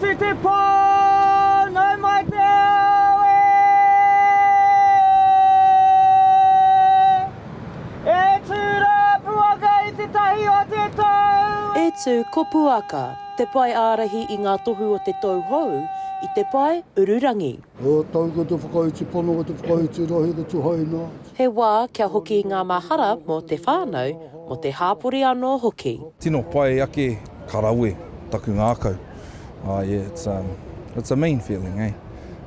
tu te pō, nau mai te ao e! E tū rā Puaka i te tahi o te tau e! E tū ko Puaka, te pae ārahi i ngā tohu o te tou hou i te pae ururangi. O tau ko te whakautu pono, ko te whakautu rahi, ko Tuhaina. He wā kia hoki ngā mahara mō te whānau, mō te hāpori anō hoki. Tino pai ake ka rawe taku ngākau. Oh yeah, it's, um, it's a mean feeling, eh?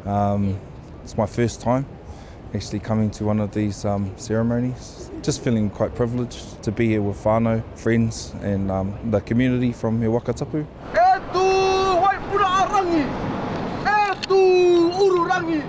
Um, it's my first time actually coming to one of these um, ceremonies. Just feeling quite privileged to be here with whānau, friends and um, the community from He Waka Tapu. E tū Waipuna-a-rangi! E tū Ururangi!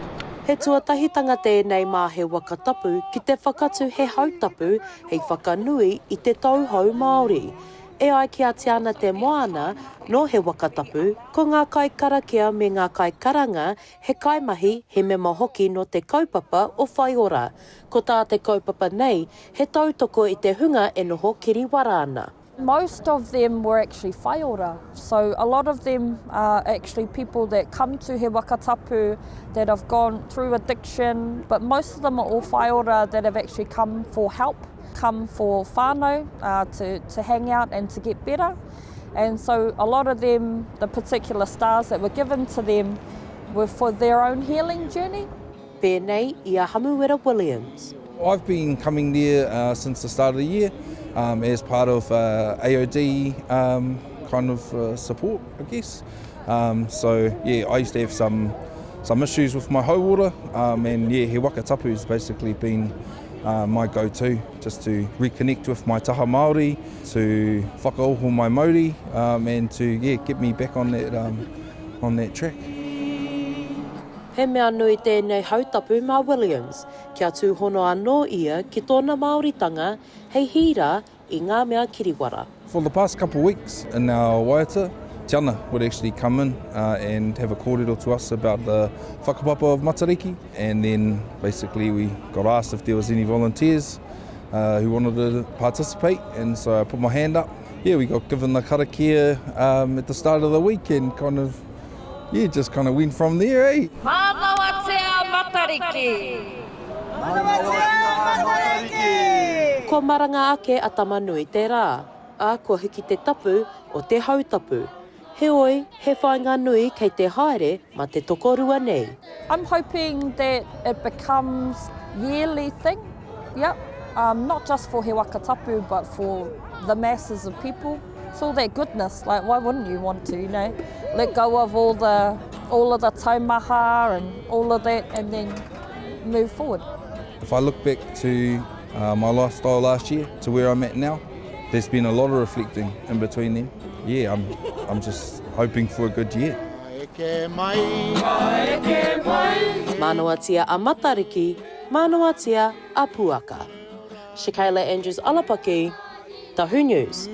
He tuatahitanga tēnei mā He Waka Tapu ki te whakatu he hautapu hei whakanui i te tau hou Māori. E ai ki a Tiana Te Moana, nō He Waka Tapu, ko ngā kaikarakia me ngā kaikaranga he kaimahi, he mema hoki nō te kaupapa o Whaiora. Ko tā te kaupapa nei, he tautoko i te hunga e noho kiriwara ana. Most of them were actually whaiora, so a lot of them are actually people that come to He Waka Tapu that have gone through addiction, but most of them are all whaiora that have actually come for help, come for whānau uh, to, to hang out and to get better. And so a lot of them, the particular stars that were given to them, were for their own healing journey. Pēnei i a Hamuera Williams. I've been coming there uh, since the start of the year um, as part of uh, AOD um, kind of uh, support, I guess. Um, so yeah, I used to have some some issues with my hauora, um, and yeah, He Waka Tapu has basically been uh, my go-to just to reconnect with my taha Māori, to whakaoho my mauri, um, and to yeah, get me back on that, um, on that track. He mea nui tēnei hautapu mā Williams, kia tūhono anō ia ki tōna Māoritanga hei hīra i ngā mea kiriwara. For the past couple of weeks in our waiata, Tiana would actually come in uh, and have a kōrero to us about the whakapapa of Matariki and then basically we got asked if there was any volunteers uh, who wanted to participate and so I put my hand up. Yeah, we got given the karakia um, at the start of the week and kind of Yeah, just kind of went from there, eh? Mānawatia Matariki! Mānawatia Matariki! Kua maranga ake a Tamanui te rā, ā, kua hiki te tapu o te hautapu. Heoi, he whāinga nui kei te haere mā te tokorua nei. I'm hoping that it becomes yearly thing, yep, um, not just for He Waka Tapu but for the masses of people. It's all that goodness, like why wouldn't you want to, you know, let go of all the, all of the taumaha and all of that and then move forward. If I look back to uh, my lifestyle last year to where I'm at now, there's been a lot of reflecting in between them. Yeah, I'm, I'm just hoping for a good year. Mānawatia a Matariki, mānawatia a Puaka. Shakayla Andrews Alapaki, Tahu News.